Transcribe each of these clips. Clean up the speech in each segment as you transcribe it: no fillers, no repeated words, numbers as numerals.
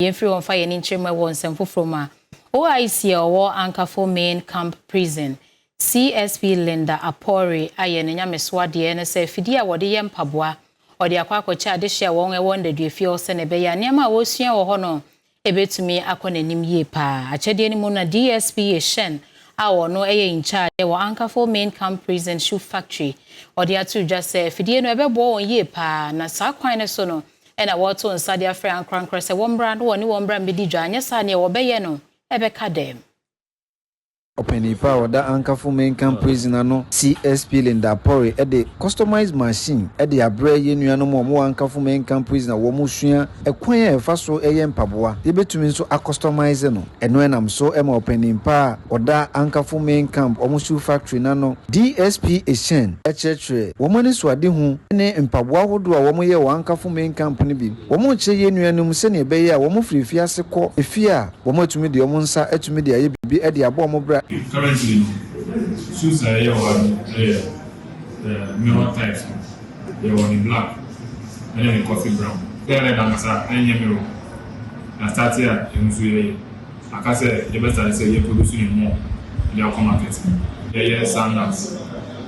Yɛmfiri wɔn fa yɛn nkyɛn mu wɔ nsɛm foforɔ mu a, OIC a ɔwɔ Ankaful Main Camp Prison, CSP Linda Apori, ayɛ ne nyameso adeɛ no sɛ afidie a wɔde yɛ mpaboa ɔde akɔ akɔkyɛ adehyɛ a wɔn ɛwɔ nnaduafie hɔ sɛ ne ɛbɛyɛ a nneɛma a wɔresua wɔ hɔ no ebɛtumi akɔ n'anim yie paa. Akyɛdeɛ no mu na DSP Ehyɛn a wɔno yɛ in charge wɔ Ankaful Main Camp Prison Shoe Factory ɔde ato dwa sɛ afidie no ɛbɛboa wɔn yie paa, na saa kwan no so no ɛna wɔreto nsa de afrɛ ankorankora sɛ wɔmmra na wɔne wɔn mmra mmɛdi dwa, anyɛ saa neɛ wɔbɛyɛ no ɛbɛka dɛm. Ɔpanin pa a ɔda Ankaful Main Camp Prison ano, CSP Linda Pori, de customized machine de abrɛ yɛn nuanom a wɔwɔ Ankaful Main Camp Prison a wɔn sua ɛkwan a ɛfa so yɛ mpaboa. Yɛbɛtumi nso acustomize no. Ɛno ɛnam so ma ɔpanin pa a ɔda Ankaful Main Camp wɔn shoe factory n'ano, DSP Ehyɛn, kyerɛkyerɛ wɔn ani so ade ho ne mpaboa ahodoɔ a wɔyɛ wɔ Ankaful Main Camp no bi. Wɔn rekyerɛ yɛn nuanom sɛnea ɛbɛyɛ a wɔn firi fiase kɔ efie a wɔn atumi de wɔn nsa atumi de ayɛ biribi de abɔ wɔn bra. Currently no, shoes a ɛyɛ wɔ ha no yɛ mirror types no. Yɛwɔ ne black ɛne ne coffee brown. Bɛyɛ red ankasa ɛnyɛ mirror na start a ɛno nso yɛyɛ aka sɛ yɛbɛstart sɛ yɛ produce ne more de akɔ market. Yɛyɛ sandals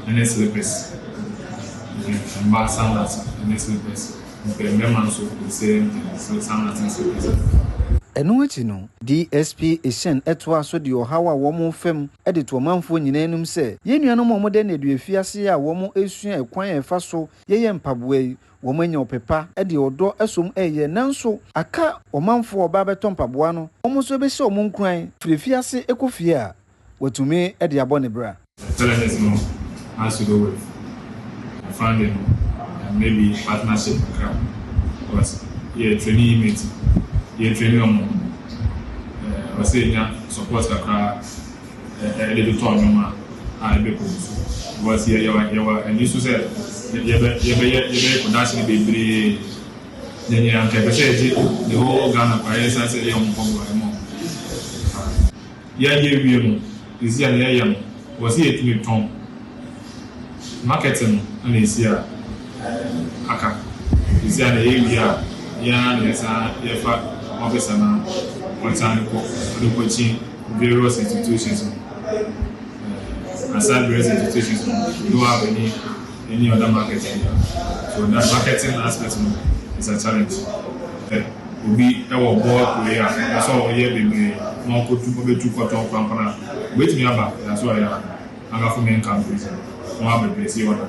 ɛne slippers, mmaa sandals ɛne slippers, mpɛ mmarima nso the same thing, sandals ne slippers. Ɛno akyi no, DSP Ehyɛn ɛtoa so de ɔhaw a wɔn fam de to ɔmanfoɔ nyinaa anim sɛ yɛn nuanom a wɔde nneduafi ase a wɔn esua ɛkwan a ɛfa so yɛyɛ mpaboa yi, wɔn anya ɔpepa de ɔdɔ ɛsom ɛyɛ, nanso aka ɔmanfoɔ a ɔba abɛtɔ mpaboa no, wɔn nso bɛhyɛ wɔn nkuran firi fiase kɔ fie a wɔtumi de abɔ ne bra. Challenges no has to do with funding and maybe partnership kakra, because yɛ training inmate, yɛ training ɔmo, ɔsɛ nya support kakra ɛde totɔ nneɛma a ɛbɛ produce, because yɛ yɛwɔ ani so sɛ yɛbɛyɛ production bebree. Yɛnyɛ anka ɛpɛ sɛ yɛgye the whole Ghana kwa yɛ sɛ yɛ ɔmo mpaboa ɛmɔ yɛyɛ wie no esi a yɛyɛ no wɔ sɛ yɛtumi tɔn marketing no ɛna esi a aka esi a na yɛwie a yɛn na yɛsan yɛfa officer na ɔsan kɔ ɔde kɔkyi various institutions no. Aside various institutions no, we don't have any other marketing, so that marketing aspect no is a challenge. Obi ɛwɔ board wei a ɛsɛ ɔyɛ bebree na ɔkɔtu ɔbɛtu kɔtɔn kwampana obetumi aba yɛasɔ ɔyɛ Ankaful Main Camp Prison na wabɛbrɛ si ɔda.